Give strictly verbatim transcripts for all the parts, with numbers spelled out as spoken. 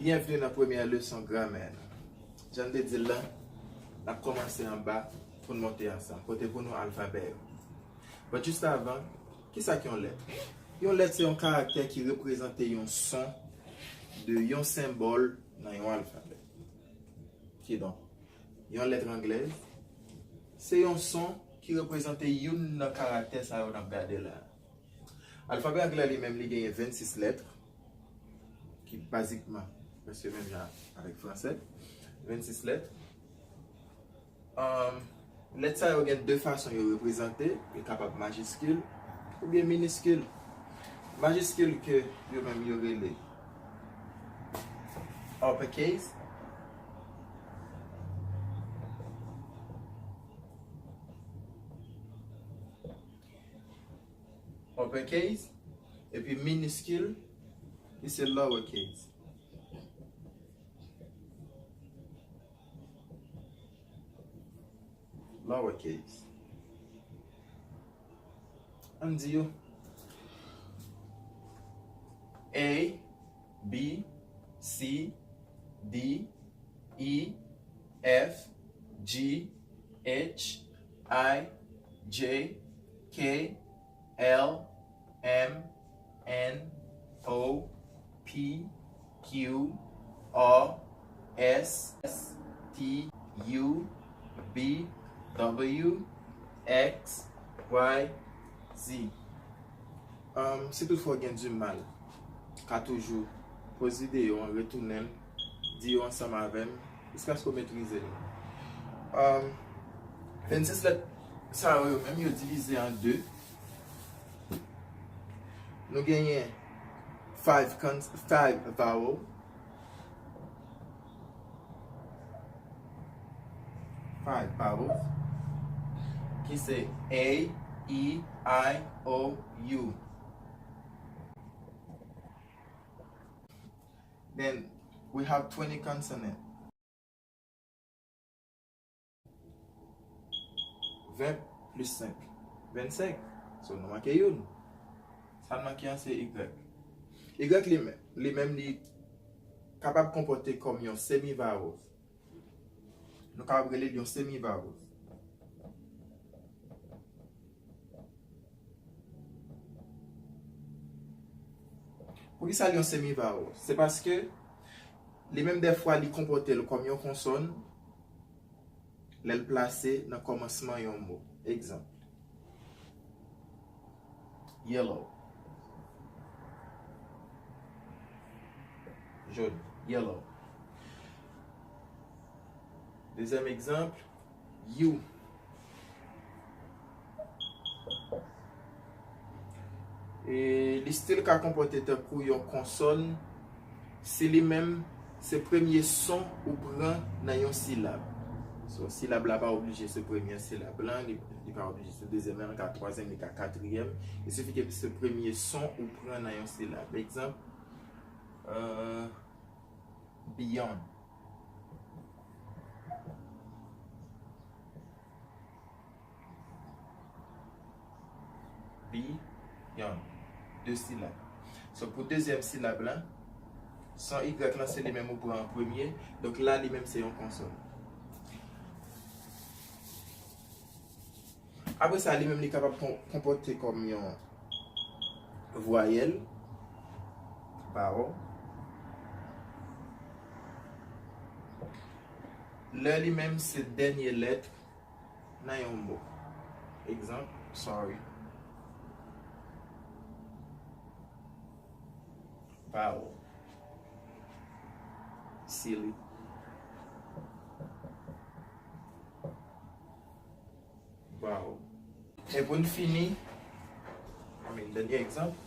Byenvni nan premyè leson gramè nou. Jan n te di l lan, n ap kòmanse anba pou n monte ansanm, kote pou nou alfabè yo. But jis avan, kisa k yon lèt? Yon lèt se yon karaktè ki reprezante yon son de yon senbòl nan yon alfabè. Kidonk, yon lèt anglèz se yon son ki reprezante youn nan karaktè sa yo n ap gade la. Alfabè anglè li menm li genyen vennsis lèt, ki bazikman prèske menm jan avèk fransè, vennsis lèt. Um, lèt sa yo gen de fason yo reprezante, yo kapab majiskil oubyen miniskil. Majiskil ke yo menm yo rele uppercase. Uppercase, epi miniskil, li se lowercase. Lowercase. Ann di yo. A, B, C, D, E, F, G, H, I, J, K, L, M, N, O, P, Q, R, S, T, U, V, W, X, Y, Z. Um, si toutfwa w gen dimal, ka toujou poze ide yo an, retounen l, di yo ansanm avè m, jiskaske w metrize l. Um, vennsis lèt sa yo, yo menm yo divize an de. Nou genyen five cons-, five vowel. Five vowels. Ki se A, E, I, O, U. Then we have twenty consonant. Ven plis senk, vennsenk. So, nou manke youn. Sa n manke an se Y. Y li menm, li menm li kapab konpòte kòm yon semi vowel. Nou kapab rele l yon semi vowel. Poukisa l yon semi vowel? Se paske li menm dèfwa li konpòte l kòm yon konsòn lè l plase nan kòmansman yon mo. Egzanp, yellow. Jòn, yellow. Dezyèm egzanp, U. E li still ka konpòte tankou yon konsòn si li menm se premye son ou pran nan yon silab. So, silab la pa oblije se premye silab lan, li, li pa oblije se dezyèm lan, li ka twazyèm, li ka katriyèm. Il sifi ke se premye son ou pran nan yon silab. Egzanp, euh, beyond. Beyond. De silab. So, pou dezyèm silab lan, son Y lan se li menm ou pran an premye. Donk la, li menm se yon konsòn. Apre sa, li menm li kapab kon-, konpòte kòm yon vwayèl, vowel. Lè li menm se dènye lèt nan yon mo. Egzanp, sorry. Vowel. Silly. Vowel. E pou n fini, I mean, dènye egzanp.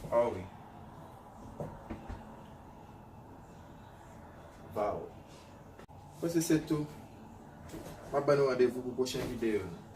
Ah wi. Vowel. Mwen se, se tou. M ap ban nou randevou pou pwochen videyo nou.